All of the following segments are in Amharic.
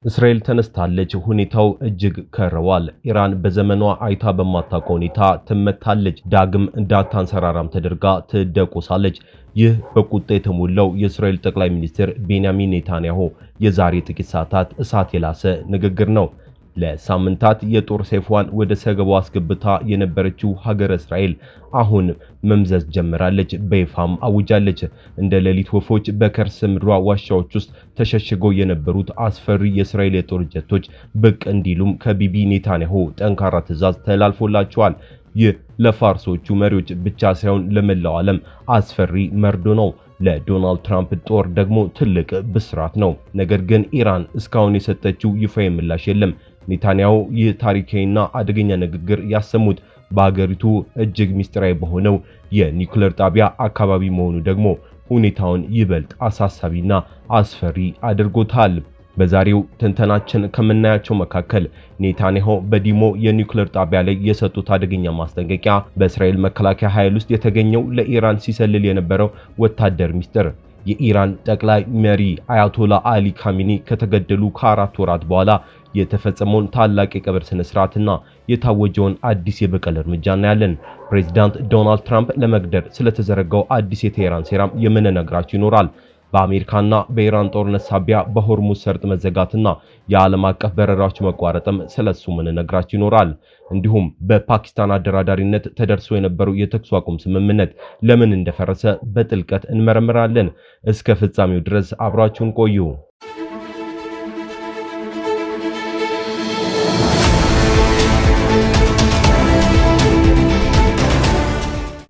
እስራኤል ተነስታለች። ሁኔታው እጅግ ከረዋል። ኢራን በዘመኗ አይታ በማታውቀው ሁኔታ ትመታለች። ዳግም እንዳታንሰራራም ተደርጋ ትደቆሳለች። ይህ በቁጣ የተሞላው የእስራኤል ጠቅላይ ሚኒስትር ቤንያሚን ኔታንያሁ የዛሬ ጥቂት ሰዓታት እሳት የላሰ ንግግር ነው። ለሳምንታት የጦር ሰይፏን ወደ ሰገባው አስገብታ የነበረችው ሀገረ እስራኤል አሁን መምዘዝ ጀምራለች፣ በይፋም አውጃለች። እንደ ሌሊት ወፎች በከርሰ ምድሯ ዋሻዎች ውስጥ ተሸሽገው የነበሩት አስፈሪ የእስራኤል የጦር ጀቶች ብቅ እንዲሉም ከቢቢ ኔታንያሁ ጠንካራ ትዕዛዝ ተላልፎላቸዋል። ይህ ለፋርሶቹ መሪዎች ብቻ ሳይሆን ለመላው ዓለም አስፈሪ መርዶ ነው። ለዶናልድ ትራምፕ ጦር ደግሞ ትልቅ ብስራት ነው። ነገር ግን ኢራን እስካሁን የሰጠችው ይፋዊ ምላሽ የለም። ኔታንያሁ ይህ ታሪካዊና አደገኛ ንግግር ያሰሙት በሀገሪቱ እጅግ ሚስጥራዊ በሆነው የኒውክሌር ጣቢያ አካባቢ መሆኑ ደግሞ ሁኔታውን ይበልጥ አሳሳቢና አስፈሪ አድርጎታል። በዛሬው ትንተናችን ከምናያቸው መካከል ኔታንያሁ በዲሞ የኒውክሌር ጣቢያ ላይ የሰጡት አደገኛ ማስጠንቀቂያ፣ በእስራኤል መከላከያ ኃይል ውስጥ የተገኘው ለኢራን ሲሰልል የነበረው ወታደር ሚስጥር፣ የኢራን ጠቅላይ መሪ አያቶላ አሊ ካሚኒ ከተገደሉ ከ4 ወራት በኋላ የተፈጸመውን ታላቅ የቀብር ስነ ስርዓትና የታወጀውን አዲስ የበቀል እርምጃ እናያለን። ፕሬዚዳንት ዶናልድ ትራምፕ ለመግደል ስለተዘረጋው አዲስ የቴሄራን ሴራም የምንነግራችሁ ይኖራል። በአሜሪካና በኢራን ጦርነት ሳቢያ በሆርሙዝ ሰርጥ መዘጋትና የዓለም አቀፍ በረራዎች መቋረጥም ስለሱ ምንነግራችሁ ይኖራል። እንዲሁም በፓኪስታን አደራዳሪነት ተደርሶ የነበረው የተኩስ አቁም ስምምነት ለምን እንደፈረሰ በጥልቀት እንመረምራለን። እስከ ፍጻሜው ድረስ አብራችሁን ቆዩ።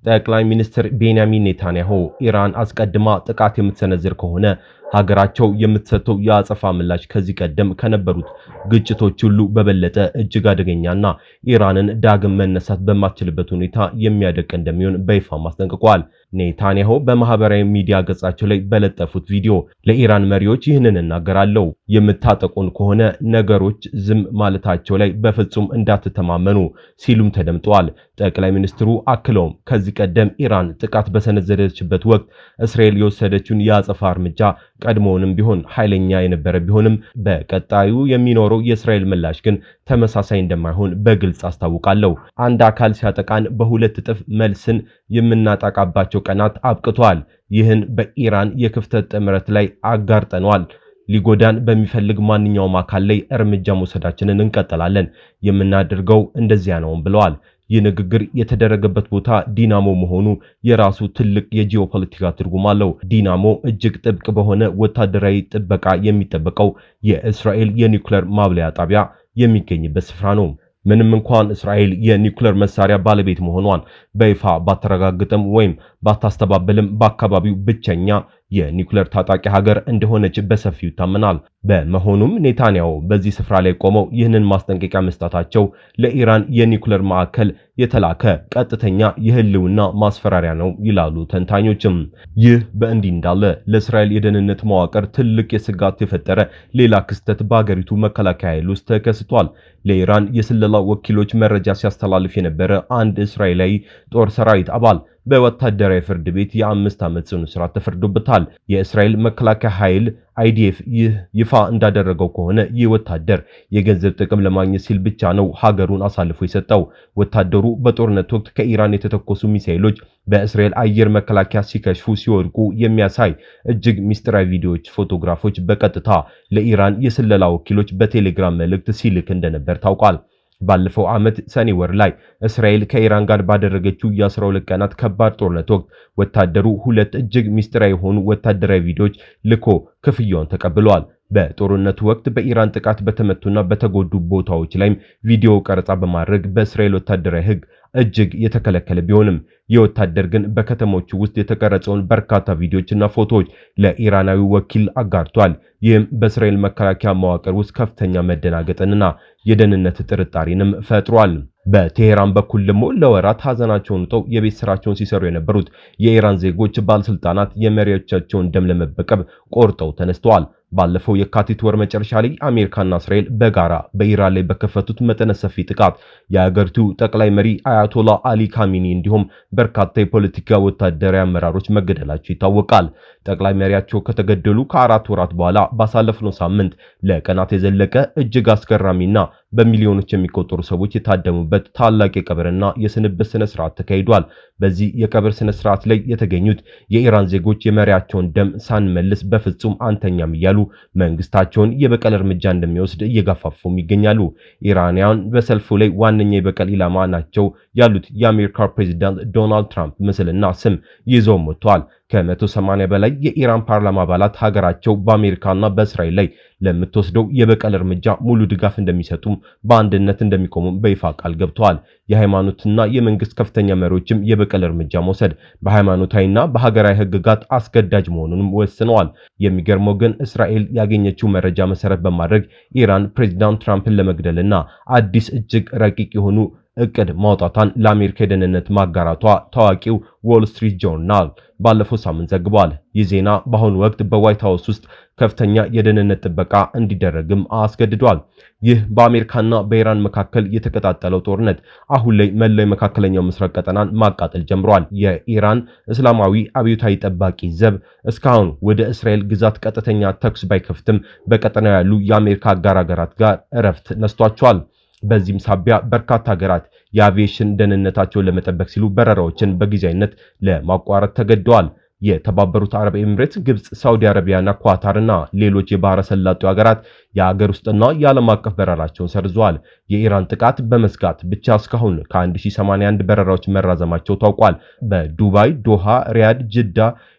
ጠቅላይ ሚኒስትር ቤንያሚን ኔታንያሁ ኢራን አስቀድማ ጥቃት የምትሰነዝር ከሆነ ሀገራቸው የምትሰጠው የአጸፋ ምላሽ ከዚህ ቀደም ከነበሩት ግጭቶች ሁሉ በበለጠ እጅግ አደገኛና ኢራንን ዳግም መነሳት በማትችልበት ሁኔታ የሚያደቅ እንደሚሆን በይፋ አስጠንቅቀዋል። ኔታንያሁ በማህበራዊ ሚዲያ ገጻቸው ላይ በለጠፉት ቪዲዮ ለኢራን መሪዎች ይህንን እናገራለሁ፣ የምታጠቁን ከሆነ ነገሮች ዝም ማለታቸው ላይ በፍጹም እንዳትተማመኑ ሲሉም ተደምጠዋል። ጠቅላይ ሚኒስትሩ አክለውም ከዚህ ቀደም ኢራን ጥቃት በሰነዘረችበት ወቅት እስራኤል የወሰደችውን የአጸፋ እርምጃ ቀድሞውንም ቢሆን ኃይለኛ የነበረ ቢሆንም በቀጣዩ የሚኖረው የእስራኤል ምላሽ ግን ተመሳሳይ እንደማይሆን በግልጽ አስታውቃለሁ። አንድ አካል ሲያጠቃን በሁለት እጥፍ መልስን የምናጠቃባቸው ቀናት አብቅቷል። ይህን በኢራን የክፍተት ጥምረት ላይ አጋርጠነዋል። ሊጎዳን በሚፈልግ ማንኛውም አካል ላይ እርምጃ መውሰዳችንን እንቀጥላለን። የምናደርገው እንደዚያ ነውም ብለዋል። ይህ ንግግር የተደረገበት ቦታ ዲናሞ መሆኑ የራሱ ትልቅ የጂኦፖለቲካ ትርጉም አለው። ዲናሞ እጅግ ጥብቅ በሆነ ወታደራዊ ጥበቃ የሚጠበቀው የእስራኤል የኒውክሌር ማብለያ ጣቢያ የሚገኝበት ስፍራ ነው። ምንም እንኳን እስራኤል የኒውክሌር መሳሪያ ባለቤት መሆኗን በይፋ ባታረጋግጥም ወይም ባታስተባብልም በአካባቢው ብቸኛ የኒውክሌር ታጣቂ ሀገር እንደሆነች በሰፊው ይታመናል። በመሆኑም ኔታንያሁ በዚህ ስፍራ ላይ ቆመው ይህንን ማስጠንቀቂያ መስጠታቸው ለኢራን የኒውክሌር ማዕከል የተላከ ቀጥተኛ የህልውና ማስፈራሪያ ነው ይላሉ ተንታኞችም። ይህ በእንዲህ እንዳለ ለእስራኤል የደህንነት መዋቅር ትልቅ የስጋት የፈጠረ ሌላ ክስተት በሀገሪቱ መከላከያ ኃይል ውስጥ ተከስቷል። ለኢራን የስለላ ወኪሎች መረጃ ሲያስተላልፍ የነበረ አንድ እስራኤላዊ ጦር ሰራዊት አባል በወታደራዊ ፍርድ ቤት የ5 ዓመት ጽኑ እስራት ተፈርዶበታል። የእስራኤል መከላከያ ኃይል አይዲኤፍ ይህ ይፋ እንዳደረገው ከሆነ ይህ ወታደር የገንዘብ ጥቅም ለማግኘት ሲል ብቻ ነው ሀገሩን አሳልፎ የሰጠው። ወታደሩ በጦርነት ወቅት ከኢራን የተተኮሱ ሚሳኤሎች በእስራኤል አየር መከላከያ ሲከሽፉ ሲወድቁ የሚያሳይ እጅግ ሚስጥራዊ ቪዲዮዎች፣ ፎቶግራፎች በቀጥታ ለኢራን የስለላ ወኪሎች በቴሌግራም መልእክት ሲልክ እንደነበር ታውቋል። ባለፈው ዓመት ሰኔ ወር ላይ እስራኤል ከኢራን ጋር ባደረገችው የ12 ቀናት ከባድ ጦርነት ወቅት ወታደሩ ሁለት እጅግ ሚስጥራዊ የሆኑ ወታደራዊ ቪዲዮዎች ልኮ ክፍያውን ተቀብለዋል። በጦርነቱ ወቅት በኢራን ጥቃት በተመቱና በተጎዱ ቦታዎች ላይም ቪዲዮ ቀረጻ በማድረግ በእስራኤል ወታደራዊ ሕግ እጅግ የተከለከለ ቢሆንም የወታደር ግን በከተሞቹ ውስጥ የተቀረጸውን በርካታ ቪዲዮዎችና ፎቶዎች ለኢራናዊ ወኪል አጋርቷል። ይህም በእስራኤል መከላከያ መዋቅር ውስጥ ከፍተኛ መደናገጥንና የደህንነት ጥርጣሬንም ፈጥሯል። በቴሄራን በኩል ደግሞ ለወራት ሀዘናቸውን ውጠው የቤት ስራቸውን ሲሰሩ የነበሩት የኢራን ዜጎች ባለስልጣናት የመሪዎቻቸውን ደም ለመበቀል ቆርጠው ተነስተዋል። ባለፈው የካቲት ወር መጨረሻ ላይ አሜሪካና እስራኤል በጋራ በኢራን ላይ በከፈቱት መጠነ ሰፊ ጥቃት የአገሪቱ ጠቅላይ መሪ አያቶላ አያቶላ አሊ ካሚኒ እንዲሁም በርካታ የፖለቲካ ወታደራዊ አመራሮች መገደላቸው ይታወቃል። ጠቅላይ መሪያቸው ከተገደሉ ከ4 ወራት በኋላ ባሳለፍነው ሳምንት ለቀናት የዘለቀ እጅግ አስገራሚና በሚሊዮኖች የሚቆጠሩ ሰዎች የታደሙበት ታላቅ የቀብርና የስንብት ስነ ስርዓት ተካሂዷል። በዚህ የቀብር ስነ ስርዓት ላይ የተገኙት የኢራን ዜጎች የመሪያቸውን ደም ሳንመልስ በፍጹም አንተኛም እያሉ መንግስታቸውን የበቀል እርምጃ እንደሚወስድ እየገፋፉም ይገኛሉ። ኢራናውያን በሰልፉ ላይ ዋነኛ የበቀል ኢላማ ናቸው ያሉት የአሜሪካ ፕሬዚዳንት ዶናልድ ትራምፕ ምስልና ስም ይዘው ወጥተዋል። ከ180 በላይ የኢራን ፓርላማ አባላት ሀገራቸው በአሜሪካና በእስራኤል ላይ ለምትወስደው የበቀል እርምጃ ሙሉ ድጋፍ እንደሚሰጡም በአንድነት እንደሚቆሙም በይፋ ቃል ገብተዋል። የሃይማኖትና የመንግስት ከፍተኛ መሪዎችም የበቀል እርምጃ መውሰድ በሃይማኖታዊና በሀገራዊ ሕግጋት አስገዳጅ መሆኑንም ወስነዋል። የሚገርመው ግን እስራኤል ያገኘችው መረጃ መሰረት በማድረግ ኢራን ፕሬዚዳንት ትራምፕን ለመግደልና አዲስ እጅግ ረቂቅ የሆኑ እቅድ ማውጣቷን ለአሜሪካ የደህንነት ማጋራቷ ታዋቂው ዎል ስትሪት ጆርናል ባለፈው ሳምንት ዘግቧል። ይህ ዜና በአሁኑ ወቅት በዋይት ሀውስ ውስጥ ከፍተኛ የደህንነት ጥበቃ እንዲደረግም አስገድዷል። ይህ በአሜሪካና በኢራን መካከል የተቀጣጠለው ጦርነት አሁን ላይ መላው የመካከለኛው ምስራቅ ቀጠናን ማቃጠል ጀምሯል። የኢራን እስላማዊ አብዮታዊ ጠባቂ ዘብ እስካሁን ወደ እስራኤል ግዛት ቀጥተኛ ተኩስ ባይከፍትም በቀጠናው ያሉ የአሜሪካ አጋር ሀገራት ጋር እረፍት ነስቷቸዋል። በዚህም ሳቢያ በርካታ ሀገራት የአቪዬሽን ደህንነታቸውን ለመጠበቅ ሲሉ በረራዎችን በጊዜያዊነት ለማቋረጥ ተገደዋል። የተባበሩት አረብ ኤምሬትስ፣ ግብፅ፣ ሳውዲ አረቢያና ኳታርና ሌሎች የባህረ ሰላጤው ሀገራት የሀገር ውስጥና የዓለም አቀፍ በረራቸውን ሰርዘዋል። የኢራን ጥቃት በመስጋት ብቻ እስካሁን ከ1081 በረራዎች መራዘማቸው ታውቋል። በዱባይ፣ ዶሃ፣ ሪያድ፣ ጅዳ፣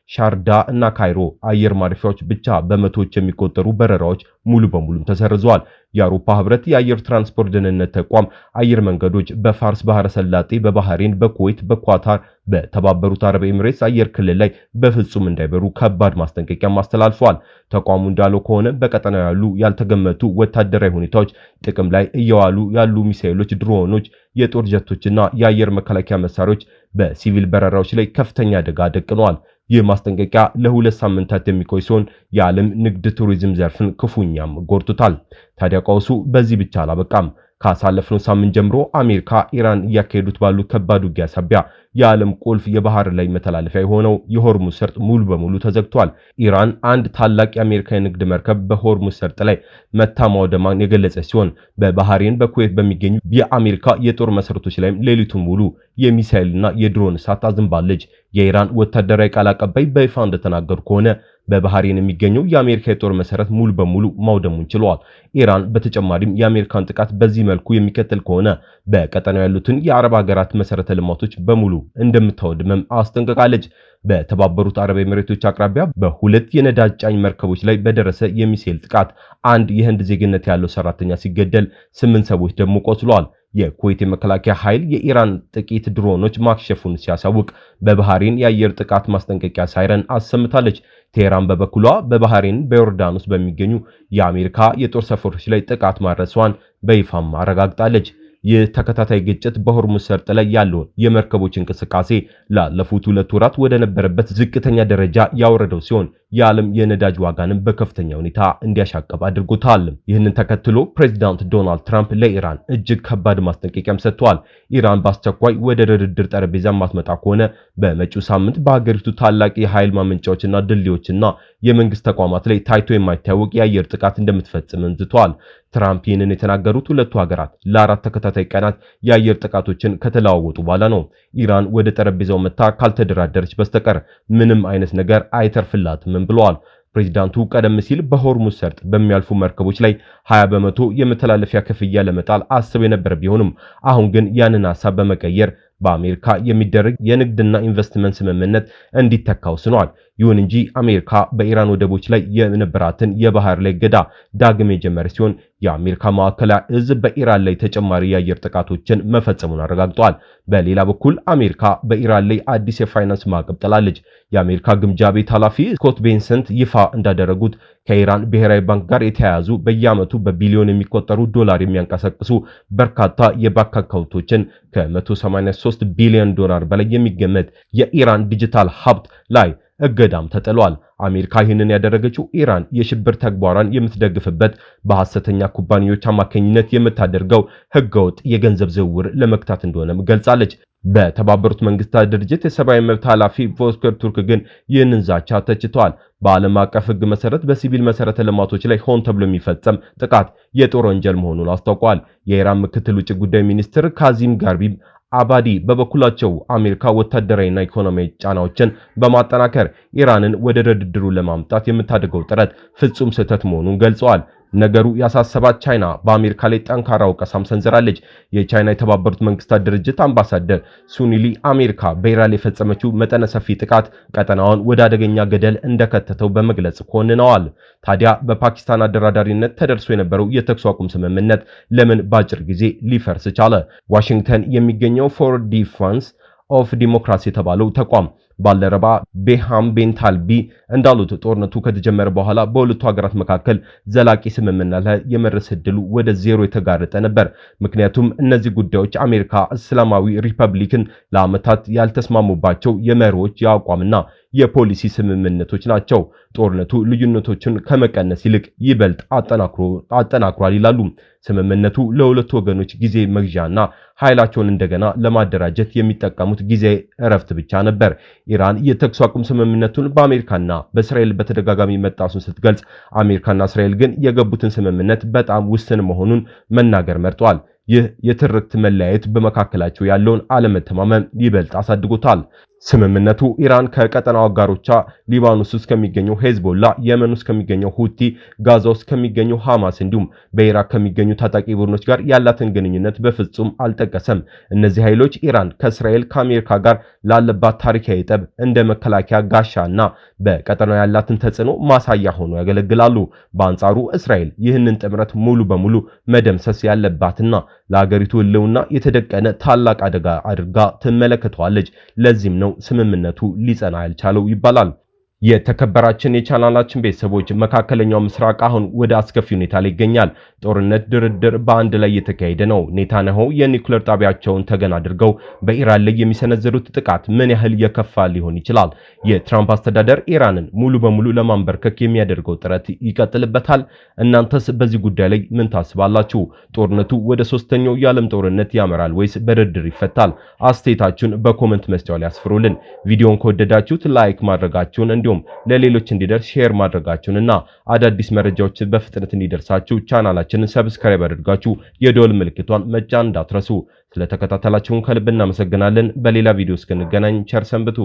ሻርጃ እና ካይሮ አየር ማረፊያዎች ብቻ በመቶዎች የሚቆጠሩ በረራዎች ሙሉ በሙሉ ተሰርዘዋል። የአውሮፓ ህብረት የአየር ትራንስፖርት ደህንነት ተቋም አየር መንገዶች በፋርስ ባህረ ሰላጤ፣ በባህሬን፣ በኩዌት፣ በኳታር፣ በተባበሩት አረብ ኤሚሬትስ አየር ክልል ላይ በፍጹም እንዳይበሩ ከባድ ማስጠንቀቂያም አስተላልፈዋል። ተቋሙ እንዳለው ከሆነ በቀጠናው ያሉ ያልተገመቱ ወታደራዊ ሁኔታዎች ጥቅም ላይ እየዋሉ ያሉ ሚሳኤሎች፣ ድሮኖች፣ የጦር ጀቶችና የአየር መከላከያ መሳሪያዎች በሲቪል በረራዎች ላይ ከፍተኛ አደጋ ደቅነዋል። ይህ ማስጠንቀቂያ ለ2 ሳምንታት የሚቆይ ሲሆን የዓለም ንግድ ቱሪዝም ዘርፍን ክፉኛም ጎድቶታል። ታዲያ ቀውሱ በዚህ ብቻ አላበቃም። ካሳለፍነው ሳምንት ጀምሮ አሜሪካ ኢራን እያካሄዱት ባሉ ከባድ ውጊያ ሳቢያ የዓለም ቁልፍ የባህር ላይ መተላለፊያ የሆነው የሆርሙዝ ሰርጥ ሙሉ በሙሉ ተዘግቷል። ኢራን አንድ ታላቅ የአሜሪካ የንግድ መርከብ በሆርሙዝ ሰርጥ ላይ መታ ማውደሟን የገለጸ ሲሆን በባህሬን፣ በኩዌት በሚገኙ የአሜሪካ የጦር መሰረቶች ላይም ሌሊቱን ሙሉ የሚሳኤልና የድሮን እሳት አዝንባለች። የኢራን ወታደራዊ ቃል አቀባይ በይፋ እንደተናገሩ ከሆነ በባህሬን የሚገኘው የአሜሪካ የጦር መሰረት ሙሉ በሙሉ ማውደሙን ችለዋል። ኢራን በተጨማሪም የአሜሪካን ጥቃት በዚህ መልኩ የሚቀጥል ከሆነ በቀጠናው ያሉትን የአረብ ሀገራት መሰረተ ልማቶች በሙሉ እንደምታወድምም አስጠንቅቃለች። በተባበሩት አረብ ኤሚሬቶች አቅራቢያ በሁለት የነዳጅ ጫኝ መርከቦች ላይ በደረሰ የሚሳኤል ጥቃት አንድ የህንድ ዜግነት ያለው ሰራተኛ ሲገደል 8 ሰዎች ደግሞ ቆስለዋል። የኩዌት የመከላከያ ኃይል የኢራን ጥቂት ድሮኖች ማክሸፉን ሲያሳውቅ በባህሬን የአየር ጥቃት ማስጠንቀቂያ ሳይረን አሰምታለች። ቴህራን በበኩሏ በባህሬን፣ በዮርዳኖስ በሚገኙ የአሜሪካ የጦር ሰፈሮች ላይ ጥቃት ማድረሷን በይፋም አረጋግጣለች። ይህ ተከታታይ ግጭት በሆርሙዝ ሰርጥ ላይ ያለውን የመርከቦች እንቅስቃሴ ላለፉት 2 ወራት ወደ ነበረበት ዝቅተኛ ደረጃ ያወረደው ሲሆን የዓለም የነዳጅ ዋጋንም በከፍተኛ ሁኔታ እንዲያሻቅብ አድርጎታል። ይህንን ተከትሎ ፕሬዚዳንት ዶናልድ ትራምፕ ለኢራን እጅግ ከባድ ማስጠንቀቂያም ሰጥተዋል። ኢራን በአስቸኳይ ወደ ድርድር ጠረጴዛ ማትመጣ ከሆነ በመጪው ሳምንት በሀገሪቱ ታላቅ የኃይል ማመንጫዎችና ድልድዮችና የመንግስት ተቋማት ላይ ታይቶ የማይታወቅ የአየር ጥቃት እንደምትፈጽምም ዝተዋል። ትራምፕ ይህንን የተናገሩት ሁለቱ ሀገራት ለ4 ተከታታይ ቀናት የአየር ጥቃቶችን ከተለዋወጡ በኋላ ነው። ኢራን ወደ ጠረጴዛው መጥታ ካልተደራደረች በስተቀር ምንም አይነት ነገር አይተርፍላትም ብለዋል። ፕሬዚዳንቱ ቀደም ሲል በሆርሙዝ ሰርጥ በሚያልፉ መርከቦች ላይ 20% የመተላለፊያ ክፍያ ለመጣል አስበው የነበረ ቢሆንም አሁን ግን ያንን ሀሳብ በመቀየር በአሜሪካ የሚደረግ የንግድና ኢንቨስትመንት ስምምነት እንዲተካ ወስነዋል። ይሁን እንጂ አሜሪካ በኢራን ወደቦች ላይ የነበራትን የባህር ላይ እገዳ ዳግም የጀመረ ሲሆን የአሜሪካ ማዕከላዊ እዝ በኢራን ላይ ተጨማሪ የአየር ጥቃቶችን መፈጸሙን አረጋግጧል። በሌላ በኩል አሜሪካ በኢራን ላይ አዲስ የፋይናንስ ማዕቀብ ጥላለች። የአሜሪካ ግምጃ ቤት ኃላፊ ስኮት ቤሰንት ይፋ እንዳደረጉት ከኢራን ብሔራዊ ባንክ ጋር የተያያዙ በየዓመቱ በቢሊዮን የሚቆጠሩ ዶላር የሚያንቀሳቅሱ በርካታ የባንክ አካውንቶችን ከ183 ቢሊዮን ዶላር በላይ የሚገመት የኢራን ዲጂታል ሀብት ላይ እገዳም ተጥሏል። አሜሪካ ይህንን ያደረገችው ኢራን የሽብር ተግባሯን የምትደግፍበት በሐሰተኛ ኩባንያዎች አማካኝነት የምታደርገው ህገወጥ የገንዘብ ዝውውር ለመግታት እንደሆነም ገልጻለች። በተባበሩት መንግስታት ድርጅት የሰብአዊ መብት ኃላፊ ቮልከር ቱርክ ግን ይህንን ዛቻ ተችተዋል። በዓለም አቀፍ ህግ መሰረት በሲቪል መሰረተ ልማቶች ላይ ሆን ተብሎ የሚፈጸም ጥቃት የጦር ወንጀል መሆኑን አስታውቀዋል። የኢራን ምክትል ውጭ ጉዳይ ሚኒስትር ካዚም ጋርቢብ አባዲ በበኩላቸው አሜሪካ ወታደራዊና ኢኮኖሚያዊ ጫናዎችን በማጠናከር ኢራንን ወደ ድርድሩ ለማምጣት የምታደርገው ጥረት ፍጹም ስህተት መሆኑን ገልጸዋል። ነገሩ ያሳሰባት ቻይና በአሜሪካ ላይ ጠንካራ ወቀሳም ሰንዝራለች። የቻይና የተባበሩት መንግስታት ድርጅት አምባሳደር ሱኒሊ አሜሪካ በኢራን የፈጸመችው መጠነ ሰፊ ጥቃት ቀጠናውን ወደ አደገኛ ገደል እንደከተተው በመግለጽ ኮንነዋል። ታዲያ በፓኪስታን አደራዳሪነት ተደርሶ የነበረው የተኩስ አቁም ስምምነት ለምን በአጭር ጊዜ ሊፈርስ ቻለ? ዋሽንግተን የሚገኘው For Defense of Democracy የተባለው ተቋም ባልደረባ ቤሃም ቤንታልቢ እንዳሉት ጦርነቱ ከተጀመረ በኋላ በሁለቱ ሀገራት መካከል ዘላቂ ስምምነት ላይ የመድረስ ዕድሉ ወደ ዜሮ የተጋረጠ ነበር። ምክንያቱም እነዚህ ጉዳዮች አሜሪካ እስላማዊ ሪፐብሊክን ለዓመታት ያልተስማሙባቸው የመሪዎች የአቋምና የፖሊሲ ስምምነቶች ናቸው። ጦርነቱ ልዩነቶችን ከመቀነስ ይልቅ ይበልጥ አጠናክሯል ይላሉ። ስምምነቱ ለሁለቱ ወገኖች ጊዜ መግዣና ኃይላቸውን እንደገና ለማደራጀት የሚጠቀሙት ጊዜ እረፍት ብቻ ነበር። ኢራን የተኩስ አቁም ስምምነቱን በአሜሪካና በእስራኤል በተደጋጋሚ መጣሱን ስትገልጽ፣ አሜሪካና እስራኤል ግን የገቡትን ስምምነት በጣም ውስን መሆኑን መናገር መርጧል። ይህ የትርክት መለያየት በመካከላቸው ያለውን አለመተማመን ይበልጥ አሳድጎታል። ስምምነቱ ኢራን ከቀጠናው አጋሮቿ ሊባኖስ ውስጥ ከሚገኘው ሄዝቦላ፣ የመን ውስጥ ከሚገኘው ሁቲ፣ ጋዛ ውስጥ ከሚገኘው ሐማስ እንዲሁም በኢራቅ ከሚገኙ ታጣቂ ቡድኖች ጋር ያላትን ግንኙነት በፍጹም አልጠቀሰም። እነዚህ ኃይሎች ኢራን ከእስራኤል ከአሜሪካ ጋር ላለባት ታሪካዊ ጠብ እንደ መከላከያ ጋሻና በቀጠናው ያላትን ተጽዕኖ ማሳያ ሆኖ ያገለግላሉ። በአንጻሩ እስራኤል ይህንን ጥምረት ሙሉ በሙሉ መደምሰስ ያለባትና ለሀገሪቱ ሕልውና የተደቀነ ታላቅ አደጋ አድርጋ ትመለከተዋለች። ለዚህም ነው ስምምነቱ ሊጸና ያልቻለው ይባላል። የተከበራችን የቻናላችን ቤተሰቦች፣ መካከለኛው ምስራቅ አሁን ወደ አስከፊ ሁኔታ ላይ ይገኛል። ጦርነት፣ ድርድር በአንድ ላይ እየተካሄደ ነው። ኔታንያሁ የኒውክሌር ጣቢያቸውን ተገን አድርገው በኢራን ላይ የሚሰነዝሩት ጥቃት ምን ያህል የከፋ ሊሆን ይችላል? የትራምፕ አስተዳደር ኢራንን ሙሉ በሙሉ ለማንበርከክ የሚያደርገው ጥረት ይቀጥልበታል። እናንተስ በዚህ ጉዳይ ላይ ምን ታስባላችሁ? ጦርነቱ ወደ ሶስተኛው የዓለም ጦርነት ያመራል ወይስ በድርድር ይፈታል? አስተያየታችሁን በ comment መስጫው ላይ አስፍሩልን። ቪዲዮን ከወደዳችሁት like ማድረጋችሁን እንዲሁም ለሌሎች እንዲደርስ share ማድረጋችሁንና አዳዲስ መረጃዎችን በፍጥነት እንዲደርሳችሁ ቻናላችንን subscribe አድርጋችሁ የደወል ምልክቷን መጫን እንዳትረሱ። ስለተከታተላችሁን ከልብ እናመሰግናለን። በሌላ ቪዲዮ እስክንገናኝ ቸር ሰንብቱ።